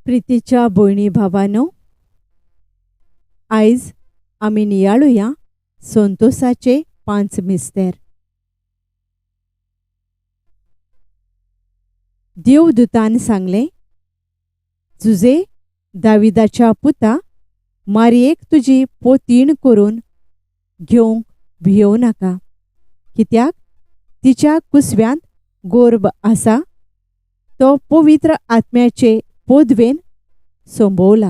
प्रितीच्या भयणी भावानो, आयज आमी नियाळुया संतोसाचे पांच मिस्तेर. देवदूतान सांगलें, जुजे दाविदाच्या पुता मारयेक तुजी पोतीण करून घेवंक भियोवं नाका, कित्याक तिच्या कुसव्यांत गोर्ब आसा, तो पवित्र आत्म्याचे पदवेन संभवला.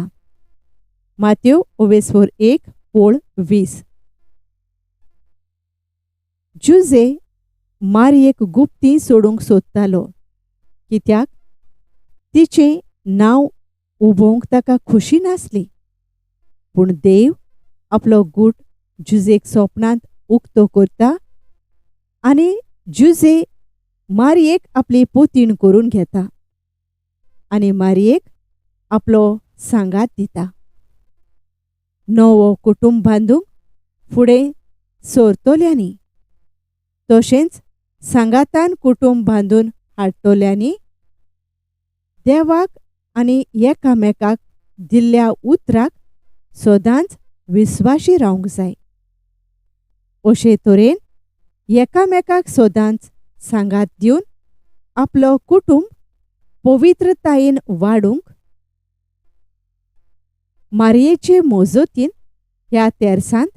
मात्यो ओवेसोर 1 ओळ 20. जुजे मारयेक गुप्ती सोडूंक सोदतालो, कित्याक तिचें नांव उबोवंक ताका खुशी नासली. पूण देव आपलो गूट जुजेक सोपनांत उक्तो करता आनी जुजे मारयेक आपली पोतीण करून घेता आनी मारयेक आपलो सांगात दिता. नवो कुटुंब बांदूंक फुडें सरतल्यांनी तशेंच सांगातान कुटुंब बांदून हाडटल्यांनी देवाक आनी एकामेकाक दिल्ल्या उतराक सदांच विस्वाशी रावंक जाय. अशे तरेन एकामेकाक सदांच सांगात दिवन आपलो कुटुंब पवित्रतायेन वाडूंक मारयेचे मोजोतीन ह्या तेरसांत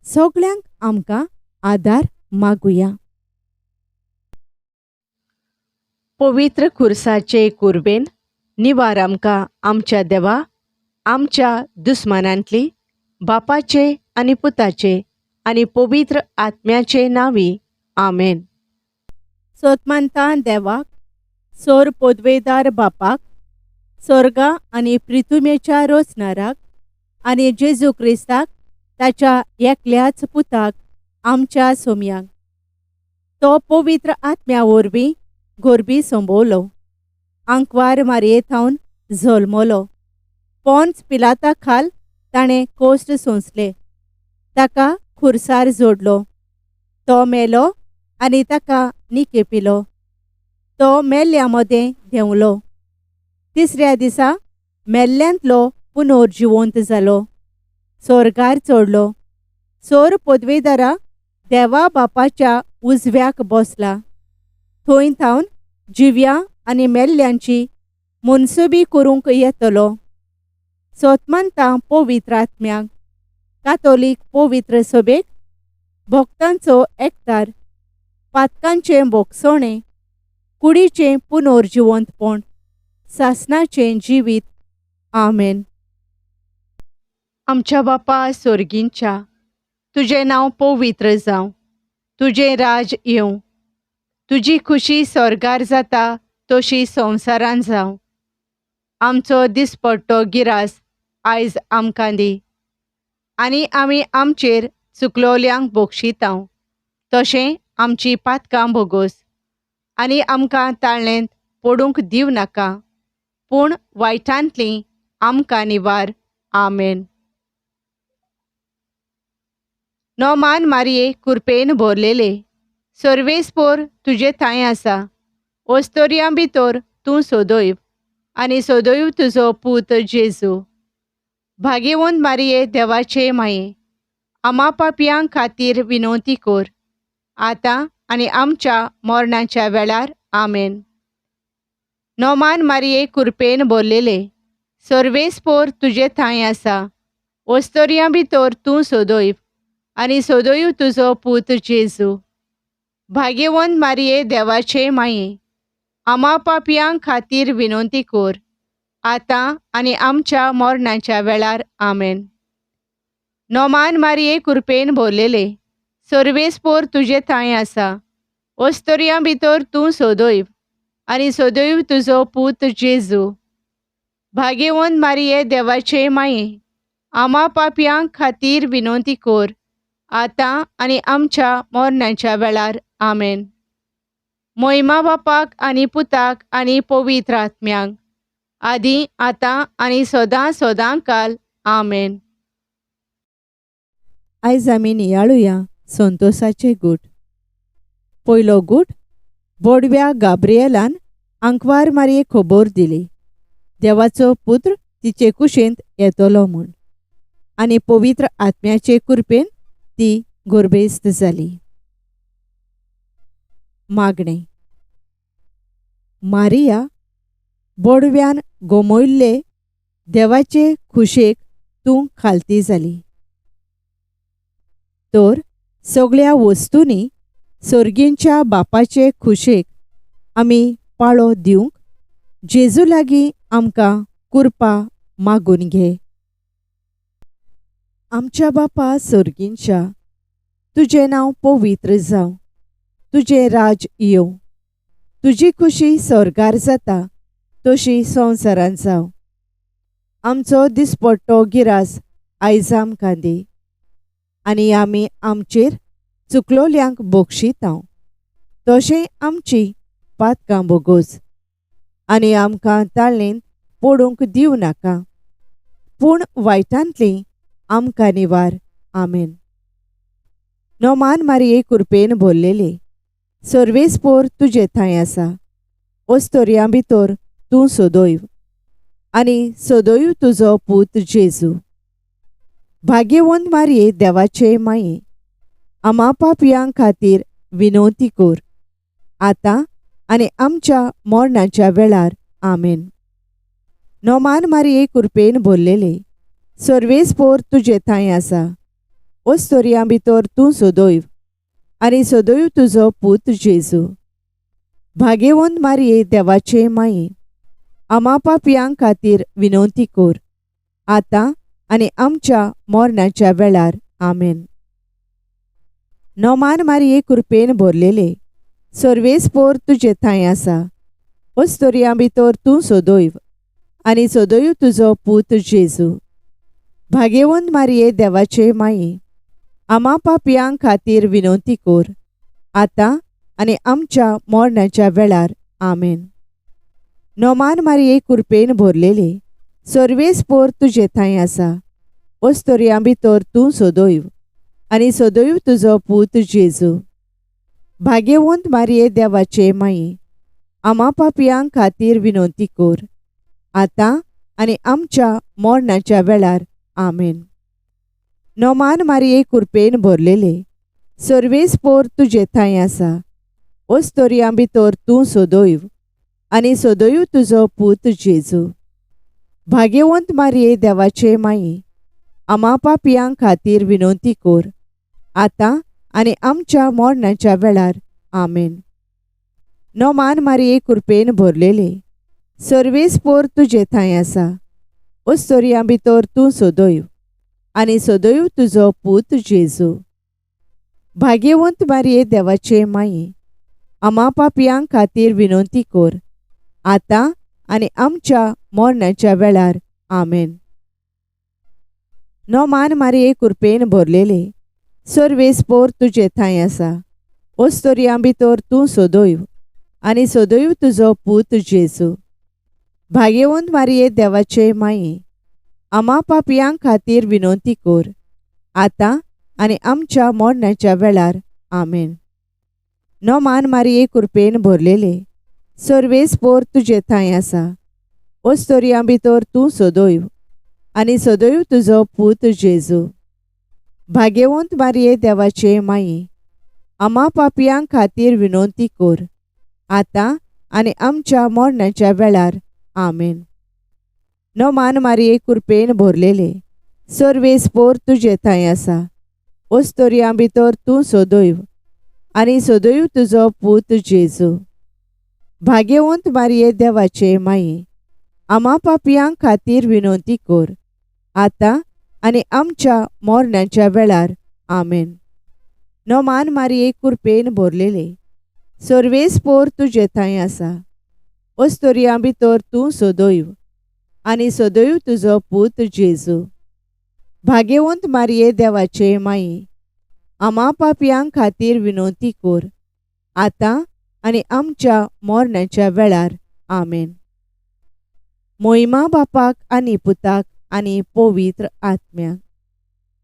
सगळ्यांक आमकां आदार मागुया. पवित्र खुर्साचे कुर्बेन निवार आमकां आमच्या देवा, आमच्या दुस्मानांतली, बापाचे आनी पुताचे आनी पवित्र आत्म्याचे नांवी, आमेन. सोतमानता देवाक, सोर पदवेदार बापाक, सोर्गा आनी प्रिथुमेच्या रोचनाराक आनी जेजू क्रिस्ताक ताच्या एकल्याच पुताक आमच्या सोम्याक, तो पवित्र आत्म्या वरवीं गोरबी संभवलो, आंकवार मारये थावन जल्मलो, पोंच पिलाता खाल ताणें कोश्ट सोंसले, ताका खुर्सार जोडलो, तो मेलो आनी ताका निकेपिलो, तो मेल्ल्या मदें देंवलो, तिसऱ्या दिसा मेल्ल्यांतलो पुनर्जिवंत जालो, सोर्गार चडलो, सोर पदवेदारा देवा बापाच्या उजव्याक बसला, थंय थावन जिव्या आनी मेल्ल्यांची मनसुबी करूंक येतलो. सोतमानता पवित्र आत्म्याक, कातोलीक पवित्र सभेक, भक्तांचो एकतार, पातकांचें भोगसणें, कुडीचें पुनर्जिवंतपण, सासणाचें जिवीत. आमेन. आमच्या बापा सोर्गींच्या, तुजें नांव पवित्र जावं, तुजें राज येवं, तुजी खुशी स्वर्गार जाता तशी संवसारान जावं. आमचो दिसपट्टो गिरास आयज आमकां दी आनी आमी आमचेर चुकलोल्यांक बोगशितांव, तशें आमची पातकां भोगोस आनी आमकां ताळ्ळेंत पडूंक दिवं नाका, पूण वायटांतली आमकां निवार. आमेन. नोमान मारये कुरपेन भरलेले, सर्वेस्पोर तुजे थांय आसा, ओस्तोरयां भितर तूं सोदोयव आनी सोदोयव तुजो पूत जेजू. भागेवंत मारये देवाचे माये, आमा पापयां खातीर विनवती कर, आतां आनी आमच्या मरणाच्या वेळार. आमेन. नोमान मारये कुरपेन भरलेले, सर्वेस्पोर तुजे थांय आसा, ओस्तोरयां भितर तूं सोदोयव आनी सोदोयव तुजो पूत जेजू. भाग्यवंत मारये देवाचे माये, आमा पापयां खातीर विनवती कर, आतां आनी आमच्या मरणाच्या वेळार. आमेन. नोमान मारये कुरपेन भरलेले, सर्वेस्पोर तुजे थांय आसा, ओस्तोरयां भितर तूं सोदोयव आनी सोदोयव तुजो पूत जेजू. भाग्यवंत मारये देवाचे माये, आमा पापयां खातीर विनवती कर, आतां आनी आमच्या मरणाच्या वेळार. आमेन. मोहिमा बापाक आनी पुताक आनी पवित्र आत्म्याक, आदी आतां आनी सदां सदां काल. आमेन. आयज आमी नियाळुया संतोसाचे गूट. पयलो गूट, बोडव्या गाब्रिएलान आंकवार मारये खबर दिली, देवाचो पुत्र तिचे कुशेंत येतलो म्हूण आनी पवित्र आत्म्याचे कृपेन ती गोरबेस्त जाली. मागणें. मारिया, बोडव्यान गोमयल्ले देवाचे खुशेक तूं खालती जाली. तर सगळ्या वस्तूंनी सर्गींच्या बापाचे खुशेक आमी पाळो दिवंक जेजू लागीं आमकां कृपा मागून घे. आमच्या बापा सर्गींच्या, तुजें नांव पवित्र जावं, तुजें राज येवं, तुजी खुशी स्वर्गार जाता तशी संवसारांत जावं. आमचो दिसपट्टो गिरास आयज आमकां दी आनी आमी आमचेर चुकलोल्यांक बक्षितांव तशें आमची पातकां बोगोस आनी आमकां ताळेंत पडूंक दिवं नाका, पूण वायटांतली आमकां निवार. आमेन. नोमान मारिये कृपेन भरलेले, सर्वेस्पोर तुजे थंय आसा, ओस्तोरयां भितर तूं सदैव आनी सदैव तुजो पूत जेजू. भाग्यवंत मारिये देवाचे माये, आमा पापयां खातीर विनवती कर, आतां आनी आमच्या मरणाच्या वेळार. आमेन. नोमान मारिये कृपेन भरलेले, सर्वेस्पोर तुजे थंय आसा, ओस्तोरयां भितर तूं सदैव आनी सदैव तुजो पूत जेजू. भाग्यवंत मारिये देवाचे माये, आमा पापयां खातीर विनवती कर, आतां आनी आमच्या मरणाच्या वेळार. आमेन. नोमान मारिये कृपेन भरलेले, सर्वेस्पोर तुजे थंय आसा, ओस्तोरयां भितर तूं सदैव आनी सदैव तुजो पूत जेजू. भाग्यवंत मारिये देवाचे माये, आमा पापयां खातीर विनवती कर, आतां आनी आमच्या मरणाच्या वेळार. आमेन. नोमान मारिये कृपेन भरलेले, सर्वेस्पोर तुजे थंय आसा, ओस्तोरयां भितर तूं सदैव आनी सदैव तुजो पूत जेजू. भाग्यवंत मारिये देवाचे माये, आमा पापयां खातीर विनवती कर, आतां आनी आमच्या मरणाच्या वेळार. आमेन. नोमान मारिये कृपेन भरलेले, सर्वेस्पोर तुजे थंय आसा, ओस्तोरयां भितर तूं सदैव आनी सदैव तुजो पूत जेजू. भाग्यवंत मारिये देवाचे माये, आमा पापयां खातीर विनवती कर, आतां आनी आमच्या मरणाच्या वेळार. आमेन. नोमान मारिये कृपेन भरलेले, सर्वेस्पोर तुजे थंय आसा, ओस्तोरयां भितर तूं सदैव आनी सदैव तुजो पूत जेजू. भाग्यवंत मारिये देवाचे माये, आमा पापयां खातीर विनवती कर, आतां आनी आमच्या मरणाच्या वेळार. आमेन. नोमान मारिये कृपेन भरलेले, सर्वेस्पोर तुजे थंय आसा, ओस्तोरयां भितर तूं सदैव आनी सदैव तुजो पूत जेजू. भाग्यवंत मारिये देवाचे माये, आमा पापयां खातीर विनवती कर, आतां आनी आमच्या मरणाच्या वेळार. आमेन. नोमान मारिये कृपेन भरलेले, सर्वेस्पोर तुजे थंय आसा, ओस्तोरयां भितर तूं सदैव आनी सदैव तुजो पूत जेजू. भाग्यवंत मारिये देवाचे माये, आमा पापयां खातीर विनवती कर, आतां आनी आमच्या मरणाच्या वेळार. आमेन. नोमान मारिये कृपेन भरलेले, सर्वेस्पोर तुजे थंय आसा, ओस्तोरयां भितर तूं सदैव आनी सदैव तुजो पूत जेजू. भाग्यवंत मारिये देवाचे माये, आमा पापयां खातीर विनवती कर, आतां आनी आमच्या मरणाच्या वेळार. आमेन. नोमान मारिये कृपेन भरलेले, सर्वेस्पोर तुजे थंय आसा, ओस्तोरयां भितर तूं सदैव आनी सदैव तुजो पूत जेजू. भाग्यवंत मारिये देवाचे माये, आमा पापयां खातीर विनवती कर, आतां आनी आमच्या मरणाच्या वेळार. आमेन. मोहिमा बापाक आनी पुताक आनी पवित्र आत्म्याक,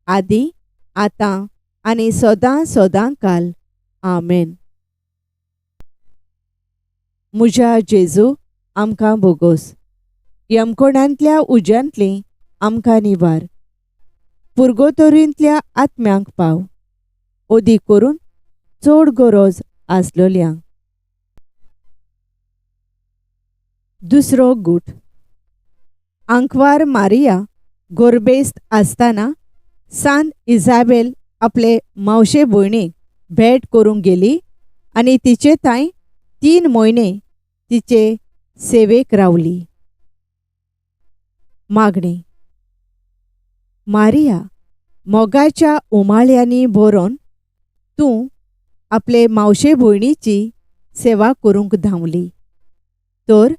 आदी आतां आनी सदां सदां काल. आमेन. म्हज्या जेजू, आमकां बोगोस. यमकोणांतल्या उज्यांतली आमकां निवार. पुर्गोतोरींतल्या आत्म्यांक पाव, ओदी करून चड गरज आसलोल्यांक. दुसरो गूट. आंकवार मारिया गोरबेस्त आसतना सांत इजाबेल आपले मावशे भयणीक भेट करूंक गेली आनी तिचे थांय 3 म्हयने तिचे सेवेक रावली. मागणी. मारिया, मोगाच्या उमाळ्यांनी भरून तूं आपले मावशे भयणीची सेवा करूंक धांवली, तर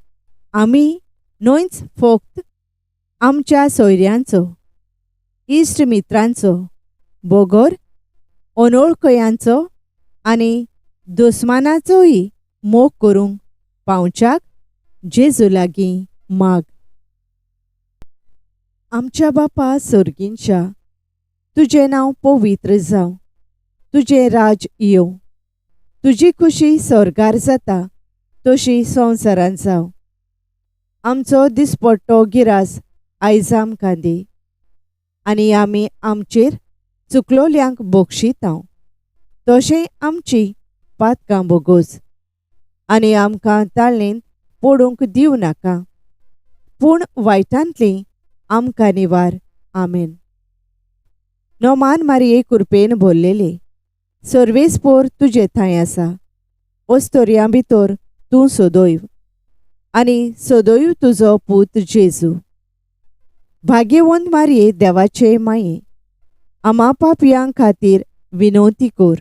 आमी न्हयच फक्त आमच्या सोयऱ्यांचो, इश्ट मित्रांचो बगर अनोळखयांचो आनी दुस्मानाचोय मोग करूंक पावच्याक जेजू लागीं माग. आमच्या बापा सर्गींच्या, तुजें नांव पवित्र जावं, तुजें राज येवं, तुजी खुशी स्वर्गार जाता तशी संवसारांत जावं. आमचो दिसपट्टो गिरास आयज आमकां दी आनी आमी आमचेर चुकलोल्यांक बक्षितांव तशें आमची पातकां बोगोस आनी आमकां ताळणेंत पडूंक दिवं नाका, पूण वायटांतली आमकां निवार. आमेन. नोमान मारिये कुरपेन भरलेले, सर्वेस्पोर तुजे थांय आसा, ओस्तोरयां भितर तूं सदैव आनी सदैव तुजो पूत जेजू. भाग्यवंत मारिये देवाचे माये, आमा पापयां खातीर विनवती कर,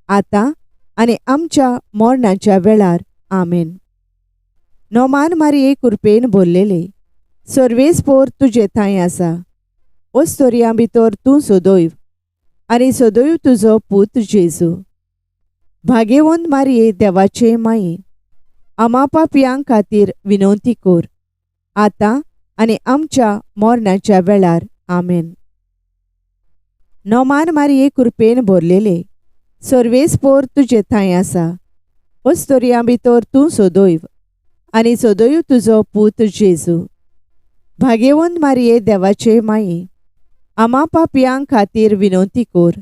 आतां आनी आमच्या मरणाच्या वेळार. आमेन. नोमान मारिये कुरपेन भरलेले, सर्वेस्पोर तुजे थांय आसा, ओस्तोरयां भितर तूं सदैव आनी सदैव तुजो पूत जेजू. भाग्यवंत मारिये देवाचे माये, आमा पापयां खातीर विनवती कर, आतां आनी आमच्या मरणाच्या वेळार. आमेन. नोमान मारिये कुरपेन भरलेले, सर्वेस्पोर तुजे थांय आसा, ओस्तोरयां भितर तूं सदैव आनी सदैव तुजो पूत जेजू. भाग्यवंत मारिये देवाचे माये, आमा पापयां खातीर विनवती कर,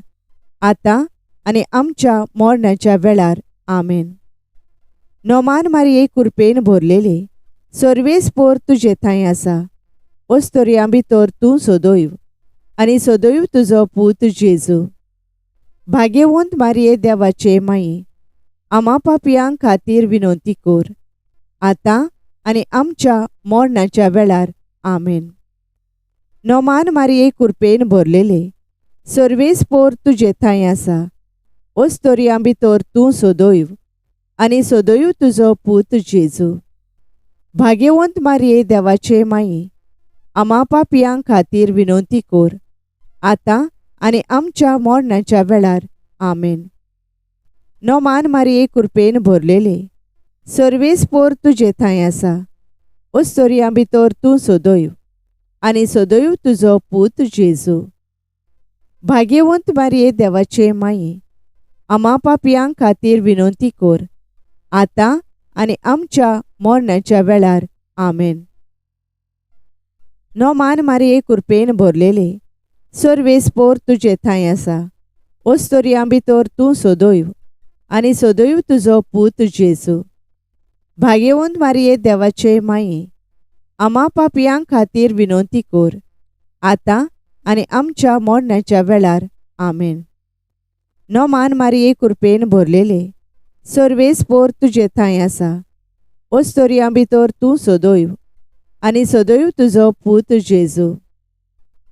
आतां आनी आमच्या मरणाच्या वेळार. आमेन. नोमान मारिये कुरपेन भरलेले, सर्वेस्पोर तुजे थांय आसा, ओस्तोरयां भितर तूं सदैव आनी सदैव तुजो पूत जेजू. भाग्यवंत मारिये देवाचे माये, आमा पापयां खातीर विनवती कर, आतां आनी आमच्या मरणाच्या वेळार. आमेन. नोमान मारिये कुरपेन भरलेले, सर्वेस्पोर तुजे थांय आसा, ओस्तोरयां भितर तूं सदैव आनी सदैव तुजो पूत जेजू. भाग्यवंत मारिये देवाचे माये, आमा पापयां खातीर विनवती कर, आतां आनी आमच्या मरणाच्या वेळार. आमेन. नोमान मारिये कुरपेन भरलेले, सर्वेस्पोर तुजे थांय आसा, ओस्तोरयां भितर तूं सदैव आनी सदैव तुजो पूत जेजू. भाग्यवंत मारिये देवाचे माये, आमा पापयां खातीर विनवती कर, आतां आनी आमच्या मरणाच्या वेळार. आमेन. नोमान मारिये कुरपेन भरलेले, सर्वेस्पोर तुजे थांय आसा, ओस्तोरयां भितर तूं सदैव आनी सदैव तुजो पूत जेजू. भाग्यवंत मारिये देवाचे माये, आमा पापयां खातीर विनवती कर, आतां आनी आमच्या मरणाच्या वेळार. आमेन. नोमान मारिये कुरपेन भरलेले, सर्वेस्पोर तुजे थांय आसा, ओस्तोरयां भितर तूं सदैव आनी सदैव तुजो पूत जेजू.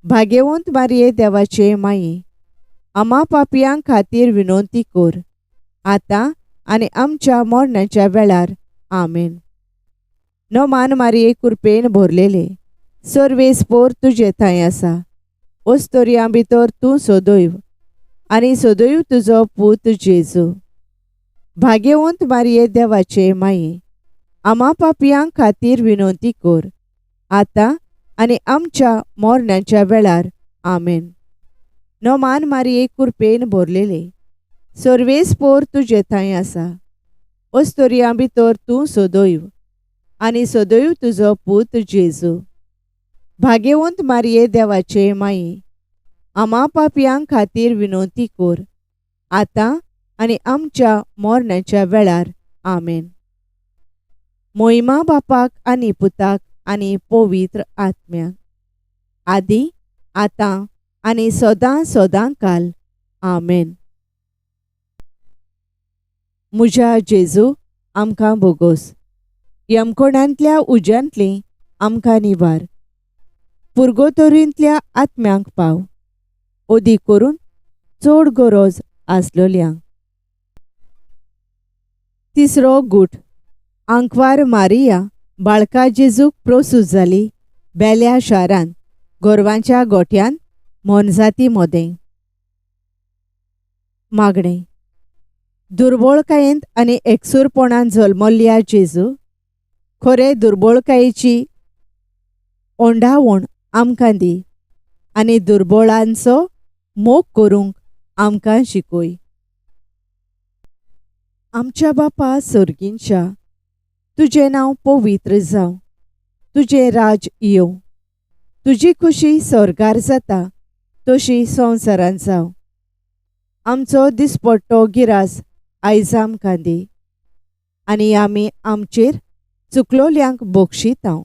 भाग्यवंत मारिये देवाचे माये, आमा पापयां खातीर विनवती कर, आतां आनी आमच्या मरणाच्या वेळार. आमेन. नोमान मारिये कुरपेन भरलेले, सर्वेस्पोर तुजे थांय आसा, ओस्तोरयां भितर तूं सदैव आनी सदैव तुजो पूत जेजू. भाग्यवंत मारिये देवाचे माये, आमा पापयां खातीर विनवती कर, आतां आनी आमच्या मरणाच्या वेळार. आमेन. नोमान मारिये कुरपेन भरलेले, सर्वेस्पोर तुजे थांय आसा, ओस्तोरयां भितर तूं सदैव आनी सदैव तुजो पूत जेजू. भाग्यवंत मारिये देवाचे माई, आमा पापयां खातीर विनवती कर, आतां आनी आमच्या मरणाच्या वेळार. आमेन. मोहिमा बापाक आनी पुताक आनी पवित्र आत्म्याक, आदी आतां आनी सदां सदां काल. आमेन. म्हज्या जेजू, आमकां बोगोस. यमकोणांतल्या उज्यांतली आमकां निवार. पुर्गोतोरींतल्या आत्म्यांक पाव, अदीक करून चड गरज आसलोल्यांक. तिसरो गूट. आंकवार मारिया बाळका जेजूक प्रोसूत जाली बेल्या शारांत गोरवांच्या गोठ्यांत मोनजाती मोदें. मागणें. दुर्बळकायेंत आनी एकसूरपणान जल्मल्ल्या जेजू, खरे दुर्बळकायेची ओंडावण आमकां दी आनी दुर्बळांचो मोग करूंक आमकां शिकय. आमच्या बापा सर्गींच्या, तुजें नांव पवित्र जावं, तुजें राज येवं, तुजी खुशी स्वर्गार जाता तशी संवसारांत जावं. आमचो दिसपट्टो गिरास आयज आमकां दी आनी आमी आमचेर चुकलोल्यांक बक्षितांव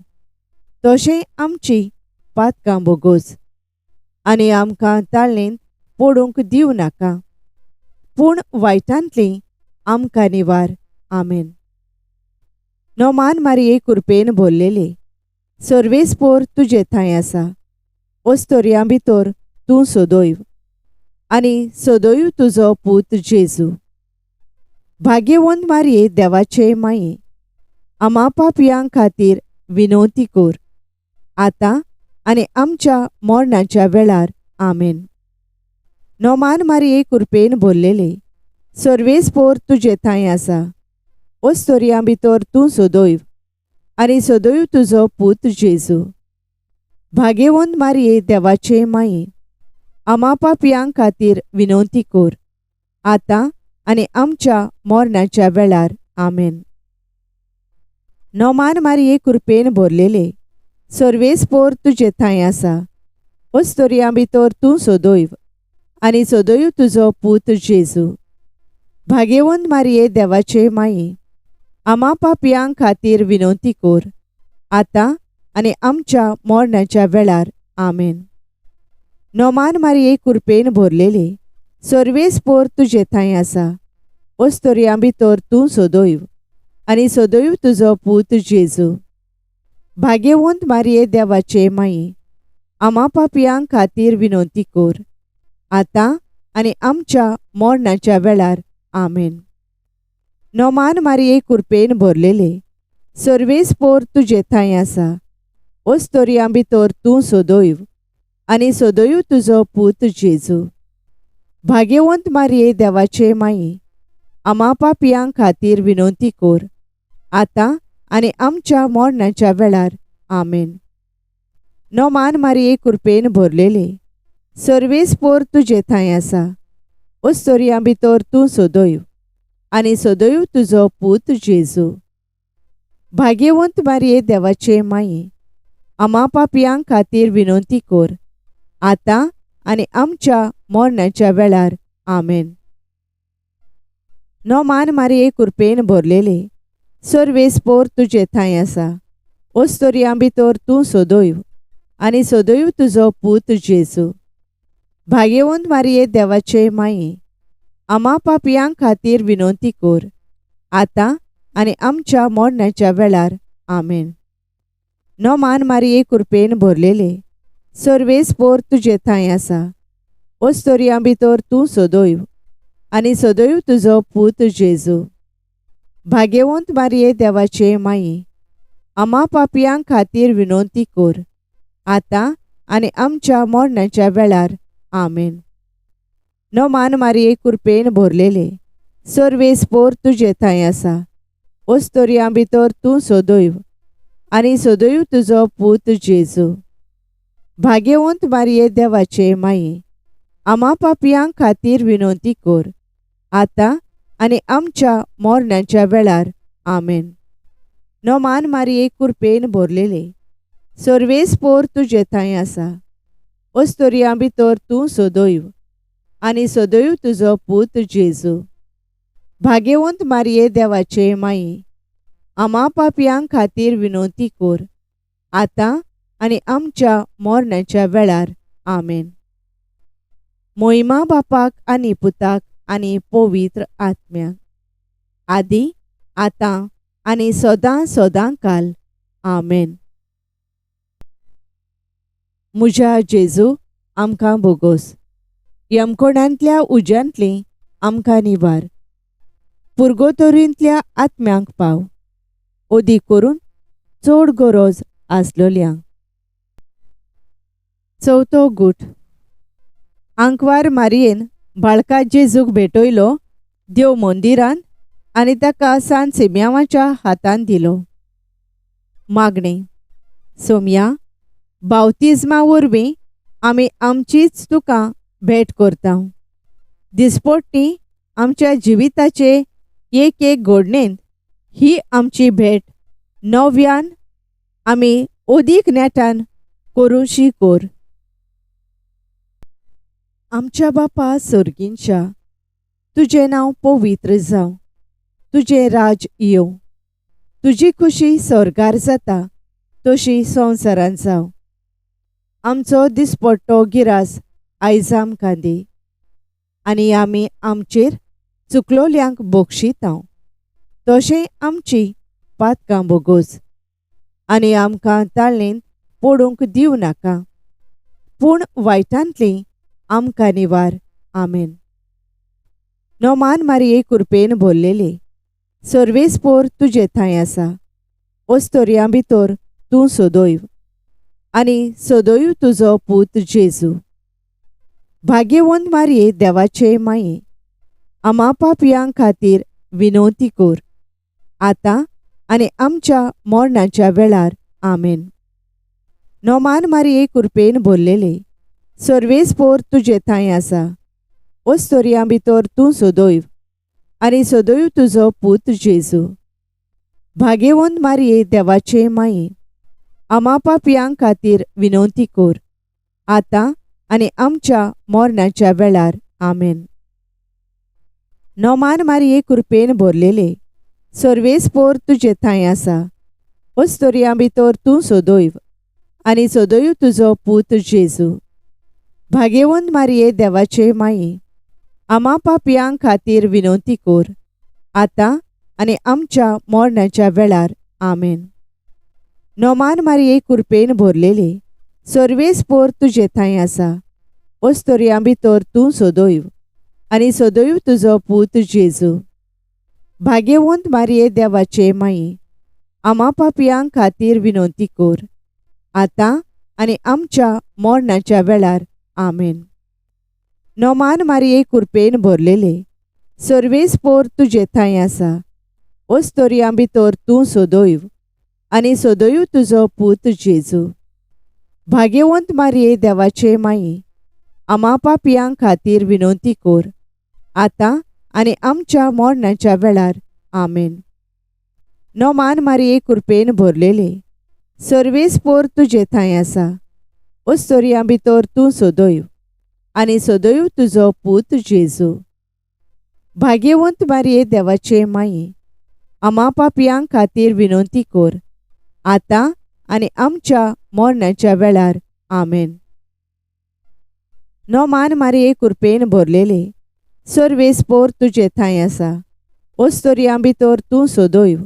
तशें आमची पातकां बोगोस आनी आमकां ताळणेंत पडूंक दिवं नाका, पूण वायटांतली आमकां निवार. आमेन. नोमान मारिये कुरपेन भरलेले, सर्वेस्पोर तुजे थंय आसा, ओस्तोरयां भितर तूं सदैव आनी सदैव तुजो पूत जेजू. भाग्यवंत मारिये देवाचे माये, आमा पापयां खातीर विनवती कर, आतां आनी आमच्या मरणाच्या वेळार. आमेन. नोमान मारिये कुरपेन भरलेले, सर्वेस्पोर तुजे थंय आसा, ओस्तोरयां भितर तूं सदैव आनी सदैव तुजो पूत जेजू. भाग्यवंत मारिये देवाचे माये, आमा पापयां खातीर विनवती कर, आतां आनी आमच्या मरणाच्या वेळार. आमेन. नोमान मारिये कुरपेन भरलेले, सर्वेस्पोर तुजे थंय आसा, ओस्तोरयां भितर तूं सदैव आनी सदैव तुजो पूत जेजू. भाग्यवंत मारिये देवाचे माये, आमा पापयां खातीर विनवती कर, आतां आनी आमच्या मरणाच्या वेळार. आमेन. नोमान मारिये कुरपेन भरलेले, सर्वेस्पोर तुजे थंय आसा, ओस्तोरयां भितर तूं सदैव आनी सदैव तुजो पूत जेजू. भाग्यवंत मारिये देवाचे माये, आमा पापयां खातीर विनवती कर, आतां आनी आमच्या मरणाच्या वेळार. आमेन. नोमान मारिये कुरपेन भरलेले, सर्वेस्पोर तुजे थंय आसा, ओस्तोरयां भितर तूं सदैव आनी सदैव तुजो पूत जेजू. भाग्यवंत मारिये देवाचे माये, आमा पापयां खातीर विनवती कर, आतां आनी आमच्या मरणाच्या वेळार. आमेन. नोमान मारिये कुरपेन भरलेले, सर्वेस्पोर तुजे थंय आसा, ओस्तोरयां भितर तूं सदैव आनी सदैव तुजो पूत जेजू. भाग्यवंत मारिये देवाचे माये, आमा पापयां खातीर विनवती कर, आतां आनी आमच्या मरणाच्या वेळार. आमेन. नोमान मारिये कुरपेन भरलेले, सर्वेस्पोर तुजे थंय आसा, ओस्तोरयां भितर तूं सदैव आनी सदैव तुजो पूत जेजू. भाग्यवंत मारिये देवाचे माये, आमा पापयां खातीर विनवती कर, आतां आनी आमच्या मरणाच्या वेळार. आमेन. नोमान मारिये कुरपेन भरलेले, सर्वेस्पोर तुजे थंय आसा, ओस्तोरयां भितर तूं सदैव आनी सदैव तुजो पूत जेजू. भाग्यवंत मारिये देवाचे माये, आमा पापयां खातीर विनवती कर, आतां आनी आमच्या मरणाच्या वेळार. आमेन. नोमान मारिये कुरपेन भरलेले, सर्वेस्पोर तुजे थंय आसा, ओस्तोरयां भितर तूं सदैव आनी सदैव तुजो पूत जेजू. भाग्यवंत मारिये देवाचे माये, आमा पापयां खातीर विनवती कर, आतां आनी आमच्या मरणाच्या वेळार. आमेन. नोमान मारये कुरपेन भरलेले. सर्वेस पोर तुजे थांय आसा. अस्तोरियां भितर तूं सदैव आनी सदैव तुजो पूत जेजू. भाग्यवंत मारये देवाचे माये, आमा पापयां खातीर विनवती कर, आतां आनी आमच्या मरणाच्या वेळार. आमेन. मोहिमा बापाक आनी पुताक आनी पवित्र आत्म्याक, आदी आतां आनी सदां सदां काल. आमेन. म्हज्या जेजू, आमकां बोगोस. यमकोणांतल्या उज्यांतली आमकां निवार. पुर्गोतोरींतल्या आत्म्यांक पाव, अदीक करून चड गरज आसलोल्यांक. चवथो गूट. आंकवार मारयेन बाळका जेजूक भेटयलो देव मंदिरांत आनी ताका सान सिम्यांवाच्या हातांत दिलो. मागणें. सोमया, बावतिज्मा वरवीं आमी आमचीच तुका भेट करता. दिसपट्टी आमच्या जिविताचे एक एक घडणेंत ही आमची भेट नव्यान आमी अदीक नेटान करूंशी कर. आमच्या बापा सर्गींच्या, तुजें नांव पवित्र जावं, तुजें राज येवं, तुजी खुशी स्वर्गार जाता तशी संवसारांत जावं. आमचो दिसपट्टो गिरास आयज आमकां दी आनी आमी आमचेर चुकलोल्यांक बक्षितांव तशें आमची पातकां बोगोस आनी आमकां ताळणेंत पडूंक दिवं नाका, पूण वायटांतली आमकां निवार. आमेन. नोमान मारये कुरपेन भरलेले, सर्वेस पोर तुजे थांय आसा. अस्तोरियां भितर तूं सदैव आनी सदैव तुजो पूत जेजू. भाग्यवंत मारये देवाचे माये, आमा पापयां खातीर विनवती कर, आतां आनी आमच्या मरणाच्या वेळार. आमेन. नोमान मारये कुरपेन भरलेले, सर्वेस पोर तुजे थांय आसा. अस्तोरियां भितर तूं सदैव आनी सदैव तुजो पूत जेजू. भाग्यवंत मारये देवाचे माये, आमा पापयां खातीर विनवती कर, आतां आनी आमच्या मरणाच्या वेळार. आमेन. नोमान मारये कुरपेन भरलेले, सर्वेस पोर तुजे थांय आसा. अस्तोरियां भितर तूं सदैव आनी सदैव तुजो पूत जेजू. भाग्यवंत मारये देवाचे माये, आमा पापयां खातीर विनवती कर, आतां आनी आमच्या मरणाच्या वेळार. आमेन. नोमान मारये कुरपेन भरलेले, सर्वेस पोर तुजे थांय आसा. अस्तोरियां भितर तूं सदैव आनी सदैव तुजो पूत जेजू. भाग्यवंत मारये देवाचे माये, आमा पापयां खातीर विनवती कर, आतां आनी आमच्या मरणाच्या वेळार. आमेन. नोमान मारये कुरपेन भरलेले, सर्वेस पोर तुजे थांय आसा. अस्तोरियां भितर तूं सदैव आनी सदैव तुजो पूत जेजू. भाग्यवंत मारये देवाचे माये, आमा पापयां खातीर विनवती कर, आतां आनी आमच्या मरणाच्या वेळार. आमेन. नोमान मारये कुरपेन भरलेले, सर्वेस पोर तुजे थांय आसा. अस्तोरियां भितर तूं सदैव आनी सदैव तुजो पूत जेजू. भाग्यवंत मारये देवाचे माये, आमा पापयां खातीर विनवती कर, आतां आनी आमच्या मरणाच्या वेळार. आमेन. नोमान मारये कुरपेन भरलेले, सर्वेस पोर तुजे थांय आसा. अस्तोरियां भितर तूं सदैव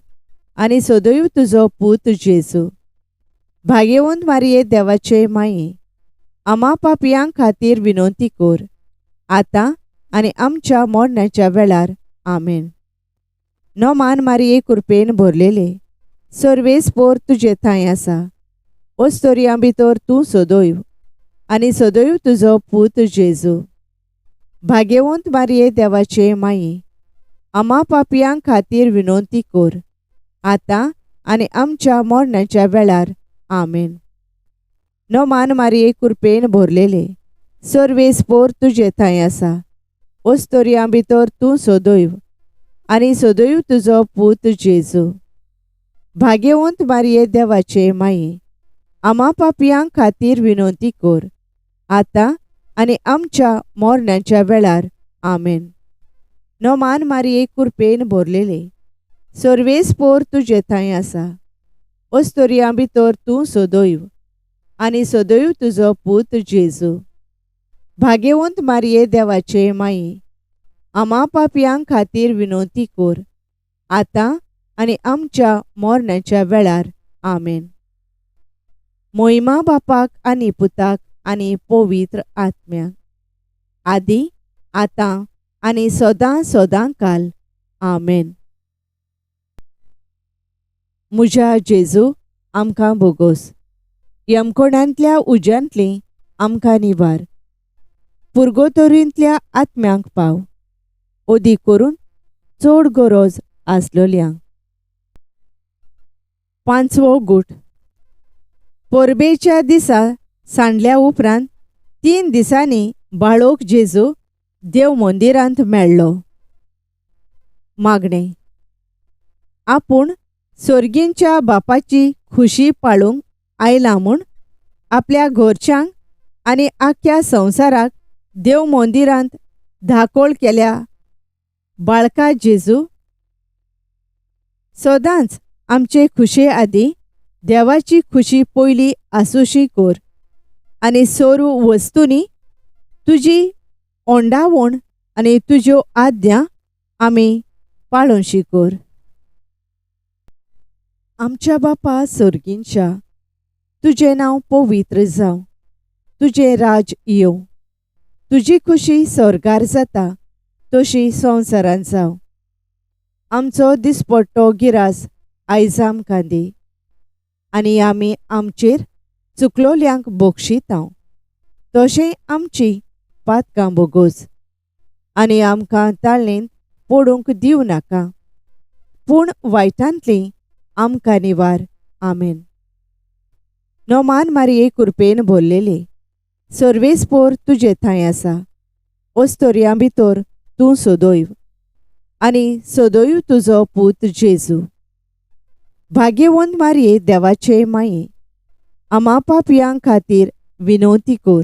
आनी सदैव तुजो पूत जेजू. भाग्यवंत मारये देवाचे माये, आमा पापयां खातीर विनवती कर, आतां आनी आमच्या मरणाच्या वेळार. आमेन. नोमान मारये कुरपेन भरलेले, सर्वेस पोर तुजे थांय आसा. अस्तोरियां भितर तूं सदैव आनी सदैव तुजो पूत जेजू. भाग्यवंत मारये देवाचे माये, आमा पापयां खातीर विनवती कर, आतां आनी आमच्या मरणाच्या वेळार. आमेन. नोमान मारये कुरपेन भरलेले, सर्वेस पोर तुजे थांय आसा. अस्तोरियां भितर तूं सदैव आनी सदैव तुजो पूत जेजू. भाग्यवंत मारिये देवाचे माये, आमा पापयां खातीर विनवती कर, आतां आनी आमच्या मरणाच्या वेळार. आमेन. नोमान मारिये कुरपेन भरलेले, सर्वेस्पोर तुजे थंय आसा. अस्तोरियां भितर तूं सदैव आनी सदैव तुजो पूत जेजू. भाग्यवंत मारिये देवाचे माये, आमा पापयां खातीर विनवती कर, आतां आनी आमच्या मरणाच्या वेळार. आमेन. मोहिमा बापाक आनी पुताक आनी पवित्र आत्म्याक, आदी आतां आनी सदां सदां काल. आमेन. म्हज्या जेजू, आमकां बोगोस. यमकोणांतल्या उज्यांतली आमकां निवार. पुर्गोतोरींतल्या आत्म्यांक पाव, अदीक करून चड गरज आसलोल्यांक. पांचवो गूट. परबेच्या दिसा सांडल्या उपरांत 3 दिसांनी बाळोक जेजू देव मंदिरांत मेळ्ळो. मागणें. आपूण सोर्गींच्या बापाची खुशी पाळूंक आयला म्हूण आपल्या घरच्यांक आनी आख्ख्या संवसाराक देव मंदिरांत धाकोळ केल्या बाळका जेजू, सदांच आमचे खुशे आदीं देवाची खुशी पयली आसूशी कर आनी सर्व वस्तूंनी तुजी ओंडावण आनी तुज्यो आज्ञा आमी पाळोशी कर. आमच्या बापा सर्गींच्या, तुजें नांव पवित्र जावं, तुजें राज येवं, तुजी खुशी स्वर्गार जाता तशी संवसारांत जावं. आमचो दिसपट्टो गिरास आयज आमकां दी आनी आमी आमचेर चुकलोल्यांक बक्षितांव तशें आमची पातकां बोगोस आनी आमकां ताळणेन पडूंक दिवं नाका, पूण वायटांतली आमकां निवार. आमेन. नोमान मारिये कुरपेन भरलेले, सर्वेस्पोर तुजे थंय आसा. अस्तोरियां भितर तूं सदैव आनी सदैव तुजो पूत जेजू. भाग्यवंत मारिये देवाचे माये, आमा पापयां खातीर विनवती कर,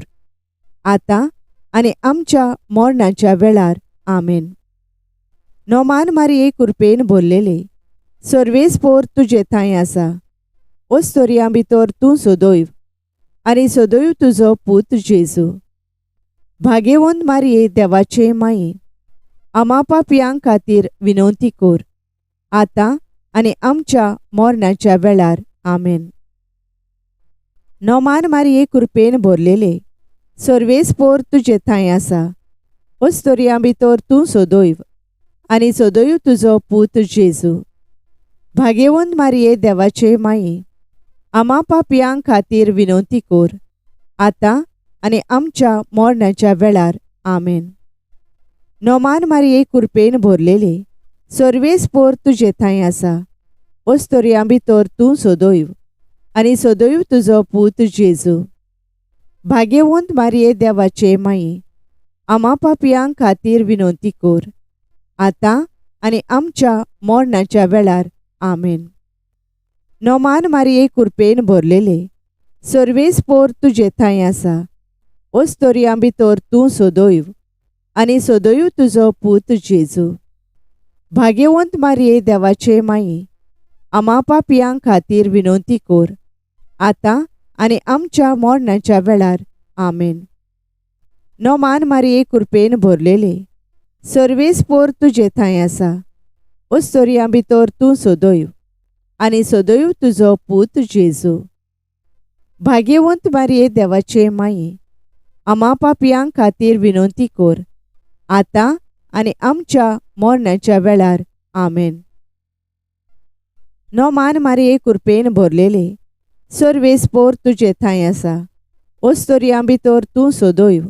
आतां आनी आमच्या मरणाच्या वेळार. आमेन. नोमान मारिये कुरपेन भरलेले, सर्वेस्पोर तुजे थंय आसा. अस्तोरियां भितर तूं सदैव आनी सदैव तुजो पूत जेजू. भाग्यवंत मारिये देवाचे माये, आमा पापयां खातीर विनवती कर, आतां आनी आमच्या मरणाच्या वेळार. आमेन. नोमान मारिये कुरपेन भरलेले, सर्वेस्पोर तुजे थंय आसा. अस्तोरियां भितर तूं सदैव आनी सदैव तुजो पूत जेजू. भाग्यवंत मारिये देवाचे माये, आमा पापयां खातीर विनवती कर, आतां आनी आमच्या मरणाच्या वेळार. आमेन. नोमान मारिये कुरपेन भरलेले, सर्वेस्पोर तुजे थंय आसा. अस्तोरियां भितर तूं सदैव आनी सदैव तुजो पूत जेजू. भाग्यवंत मारिये देवाचे माये, आमा पापयां खातीर विनवती कर, आतां आनी आमच्या मरणाच्या वेळार. आमेन. नोमान मारिये कुरपेन भरलेले, सर्वेस्पोर तुजे थंय आसा. अस्तोरियां भितर तूं सदैव आनी सदैव तुजो पूत जेजू. भाग्यवंत मारिये देवाचे माये, आमा पापयां खातीर विनवती कर, आतां आनी आमच्या मरणाच्या वेळार. आमेन. नोमान मारिये कुरपेन भरलेले, सर्वेस्पोर तुजे थंय आसा. अस्तोरियां भितर तूं सदैव आनी सदैव तुजो पूत जेजू. भाग्यवंत मारिये देवाचे माये, आमा पापयां खातीर विनवती कर, आतां आनी आमच्या मरणाच्या वेळार. आमेन. नोमान मारिये कुरपेन भरलेले, सर्वेस्पोर तुजे थंय आसा. अस्तोरियां भितर तूं सदैव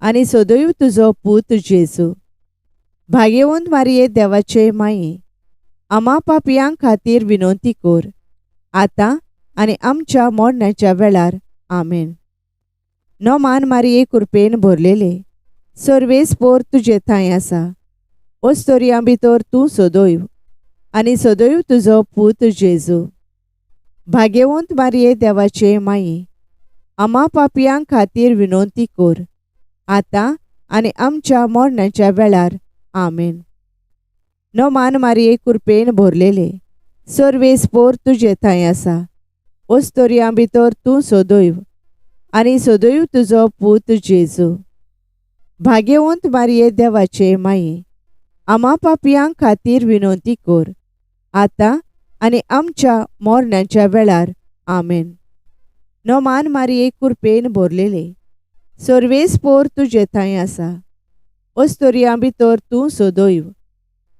आनी सदैव तुजो पूत जेजू. भाग्यवंत मारिये देवाचे माये, आमा पापयां खातीर विनवती कर, आतां आनी आमच्या मरणाच्या वेळार. आमेन. नोमान मारिये कुरपेन भरलेले, सर्वेस्पोर तुजे थंय आसा. अस्तोरियां भितर तूं सदैव आनी सदैव तुजो पूत जेजू. भाग्यवंत मारये देवाचे माये, आमा पापयां खातीर विनवती कर, आतां आनी आमच्या मरणाच्या वेळार. आमेन. नोमान मारये कृपेन भरलेले, सर्वेस्पोर तुजे थंय आसा. ओस्तोरयां भितर तूं सदैव आनी सदैव तुजो पूत जेजू. भाग्यवंत मारये देवाचे माये, आमा पापयां खातीर विनवती कर, आतां आनी आमच्या मरणाच्या वेळार. आमेन. नोमान मारये कृपेन भरलेले, सर्वेस्पोर तुजे थंय आसा. ओस्तोरयां भितर तूं सदैव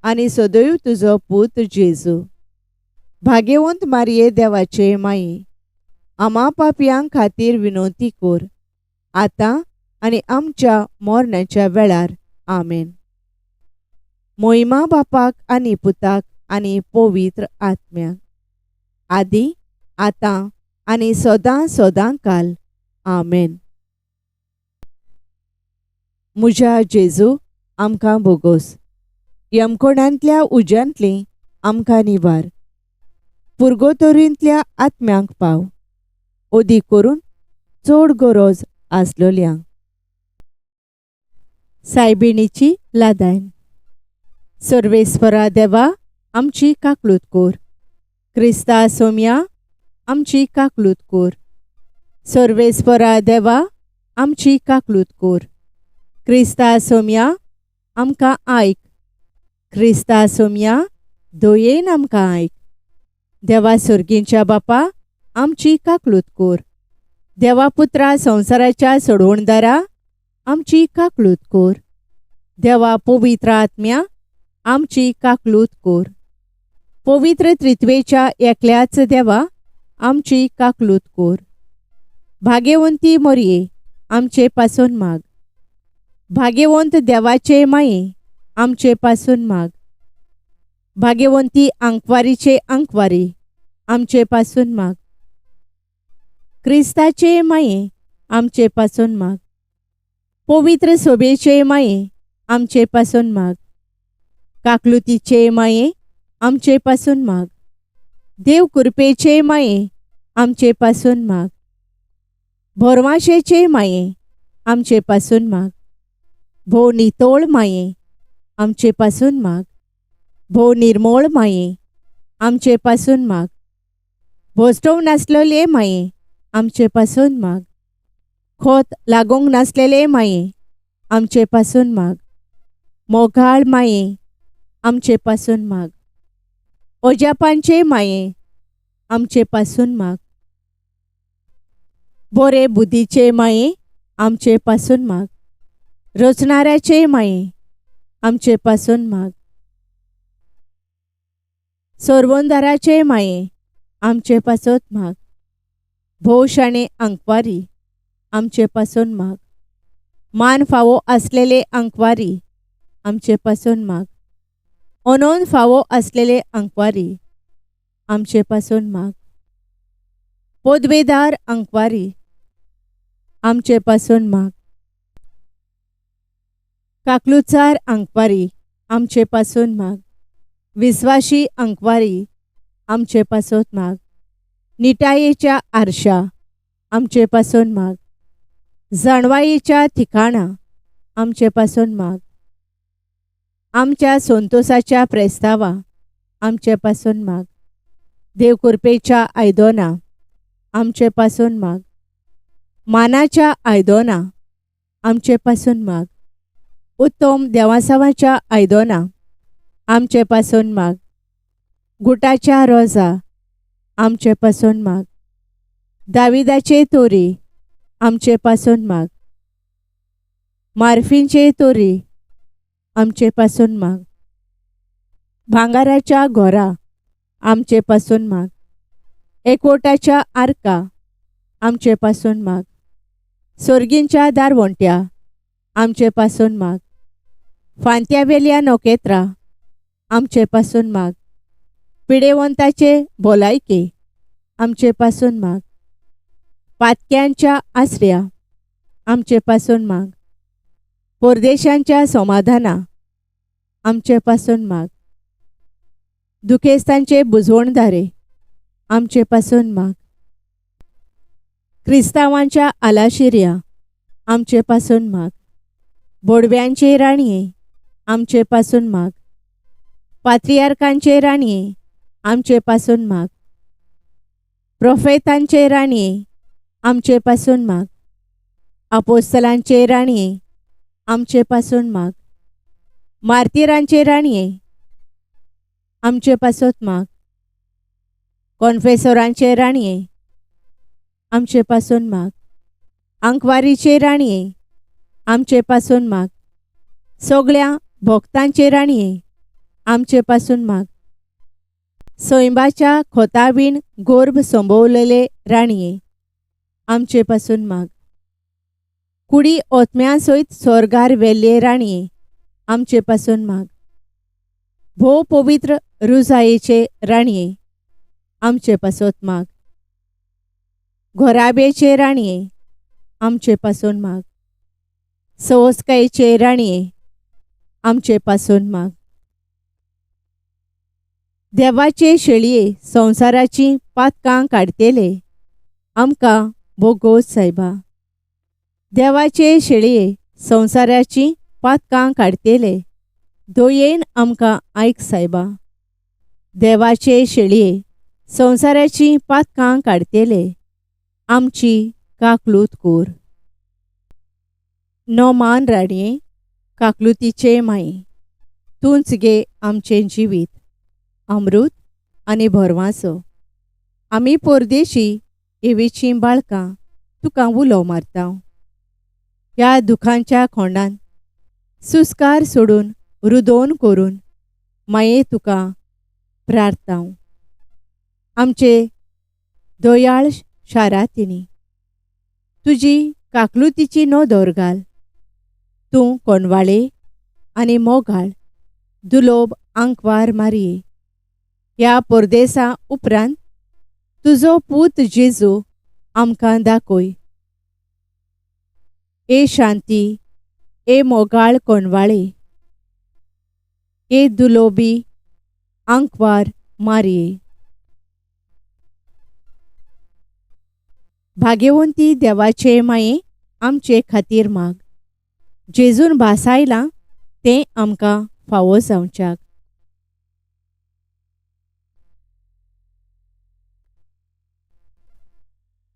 आनी सदैव तुजो पूत जेजू. भाग्यवंत मारये देवाचे माये, आमा पापयां खातीर विनवती कर, आतां आनी आमच्या मरणाच्या वेळार. आमेन. मोहिमा बापाक आनी पुताक आनी पवित्र आत्म्याक, आदी आतां आनी सदां सदां काल. आमेन. म्हज्या जेजू, आमकां बोगोस. यमकोणांतल्या उज्यांतली आमकां निवार. पुर्गोतोरींतल्या आत्म्यांक पाव, ओदी करून चड गरज आसलोल्यांक. सायबिणीची लादायन. सर्वेस्परा देवा, आमची काकलूत कोर. क्रिस्ता सोम्या, आमची काकलूत कोर. सर्वेस्परा देवा, आमची काकलूत कोर. क्रिस्ता सोम्या, आमकां आयक. क्रिस्ता सोम्या, दयेन आमकां आयक. देवा सर्गींच्या बापा, आमची काकलूत कोर. देवा पुत्रा संवसाराच्या सोडवणदारा, आमची काकलूत कोर. देवा पवित्र आत्म्या, आमची काकलूत कोर. पवित्र त्रित्वेच्या एकल्याच देवा, आमची काकलूत कोर. भाग्यवंती मोरये, आमचे पासून माग. भाग्यवंत देवाचे माये, आमचे पासून माग. भाग्यवंती आंकवारीचे आंकवारी, आमचे पासून माग. क्रिस्ताचे माये, आमचे पासून माग. पवित्र सोबेचे माये, आमचे पासून माग. काकलुतीचे माये, आमचे पासून माग. देव कृपेचे माये, आमचे पासून माग. भोरवाशेचे माये, आमचे पासून माग. भोव नितोळ माये, आमचे पासून माग. भोव निर्मोळ माये, आमचे पासून माग. भोसटोव नासलेले माये, आमचे पासून माग. खोत लागूंक नासलेले माये, आमचे पासून माग. मोगाळ माये, आमचे पासून माग. ओजापांचे माये, आमचे पासून माग. बोरे बुद्धीचे माये, आमचे पासून माग. रचणाऱ्याचे माये, आमचे पासून माग. सोरवंदाराचे माये, आमचे पासत माग. भोव शाणे आंकवारी, आमचे पासून माग. मान फावो आसलेले आंकवारी, आमचे पासून माग. अनोन फावो आसलेले आंकवारी, आमचे पासून माग. पदवेदार आंकवारी, आमचे पासून माग. काकलुचार आंकवारी, आमचे पासून माग. विस्वाशी आंकवारी, आमचे पासत माग. निटायेच्या आरशा, आमचे पासून माग. जाणवायेच्या ठिकाणा, आमचे पासून माग. आमच्या संतोसाच्या प्रेस्तावा, आमचे पासून माग. देव कृपेच्या आयदोना, आमचे पासून माग. मानाच्या आयदोना, आमचे पासून माग. उत्तम देवासावाच्या आयदोना, आमचे पासून माग. गुटाच्या रोजा, आमचे पासून माग. दाविदाचे तोरी, आमचे पासून माग. मार्फींचे तोरी, आमचे पासून माग. भांगाराच्या घोरा, आमचे पासून माग. एकवटाच्या आर्का, आमचे पासून माग. सोर्गींच्या दारवंट्या, आमचे पासून माग. फांत्यावेल्या नखेत्रां, आमचे पासून माग. पिडेवंताचे भलायके, आमचे पासून माग. पातक्यांच्या आसऱ्या, आमचे पासून माग. परदेशांच्या समाधाना, आमचे पासून माग. दुखेस्तांचे बुजवणदारे, आमचे पासून माग. क्रिस्तांवांच्या आलाशिऱ्या आमचे पासून माग. बोडव्यांचे राणये आमचे पासून माग. पात्रियार्कांचे राणये आमचे पासून माग. प्रोफेतांचे राणये आमचे पासून माग. आपोस्तलांचे राणये आमचे पासून माग. मार्तिरांचे राणये आमचे पासत माग. कॉन्फेसोरांचे राणये आमचे पासून माग. आंकवारीचे राणये आमचे पासून माग. सगळ्या भक्तांचे राणये आमचे पासून माग. सैंबाच्या खोतावीण गोर्भ संभवलेले राणये आमचे पासून माग. कुडी ओतम्या सयत स्वर्गार वेल्ले राणये आमचे पासून माग. भोव पवित्र रुजायेचे राणये आमचे पासत माग. घोराबेचे राणये आमचे पासून माग. सवस्कायेचे राणये आमचे पासून माग. देवाचे शेळये संवसाराची पातकां काडटेले आमकां भोगोस सायबा. देवाचे शेळये संवसाराची पातकां काडटेले दयेन आमकां आयक सायबा. देवाचे शेळये संवसाराची पातकां काडटेले आमची काकलूत कोर. नोमान राणये काकलुतीचे माये तूंच गे आमचें जिवीत अमृत आनी भरवांसो. आमी परदेशी एवीचीं बाळकां तुका उलो मारता. ह्या दुखांच्या खोंडान सुस्कार सोडून रुदोन करून माये तुका प्रार्थांव. आमचे दयाळ शारातिनी तुजी काकलुतीची नदर घाल. तूं कोणवाळे आनी मोगाळ दुलोब आंकवार मारये. ह्या परदेसा उपरांत तुजो पूत जेजू आमकां दाखय. ए शांती, ए मोगाळ कोणवाळे, ए दुलोबी आंकवार मारये. भाग्यवंती देवाचे माये आमचे खातीर माग. जेजून भासायलां तें आमकां फावो जावच्याक.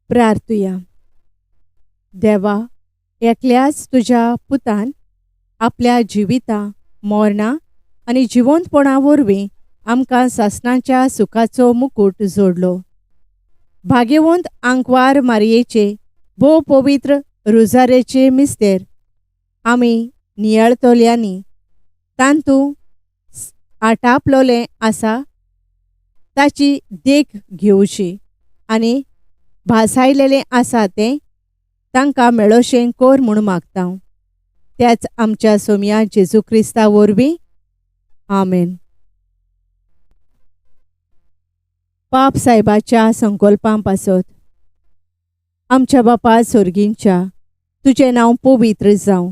प्रार्थुया. देवा, एकल्याच तुज्या पुतान आपल्या जिविता मरणा आनी जिवंतपणा वरवीं आमकां सासणाच्या सुखाचो मुकूट जोडलो. भाग्यवंत आंकवार मारयेचे भोव पवित्र रुजारेचे मिस्तेर आमी नियाळतल्यांनी तांतू आटापलोलें आसा ताची देख घेवची आनी भासायलेलें आसा तें तांकां मेळोशें कोर म्हूण मागता. त्याच आमच्या सोमया जेजू क्रिस्ता वरवीं. आमेन. पाप सायबाच्या संकल्पां पासत. आमच्या बापा सोर्गींच्या, तुजें नांव पवित्र जावं,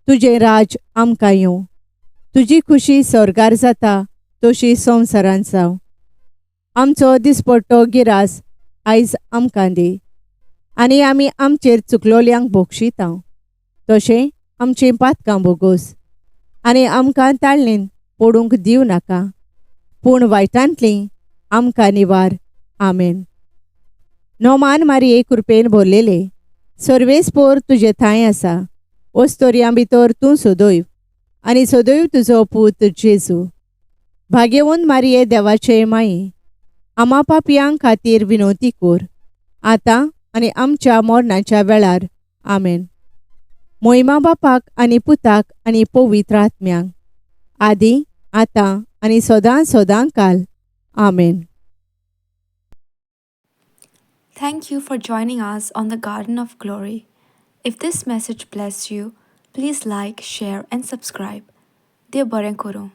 तुजें राज आमकां येवं, तुजी खुशी स्वर्गार जाता तशी संवसारांत जावं. आमचो दिसपट्टो गिरास आयज आमकां दी आनी आमी आमचेर चुकलोल्यांक भोगशिता तशें आमचीं पातकां भोगोस आनी आमकां ताळणेन पडूंक दिवं नाका, पूण वायटांतलीं आमकां निवार. आमेन. नोमान मारये कृपेन भरलेले सर्वेस्पोर तुजे थांय आसा. ओस्तोरयां भितर तूं सदैव आनी सदैव तुजो पूत जेजू. भाग्यवंत मारये देवाचे माये आमा पापयां खातीर विनवती कोर आतां आनी आमच्या मरणाच्या वेळार. आमेन. मोहिमा बापाक आनी पुताक आनी पवित्र आत्म्यांक, आदी आतां आनी सदां सदां काल. आमेन. Thank you for joining us on the Garden of Glory. If this message blessed you, please like, share, and subscribe. देव बरें करूं.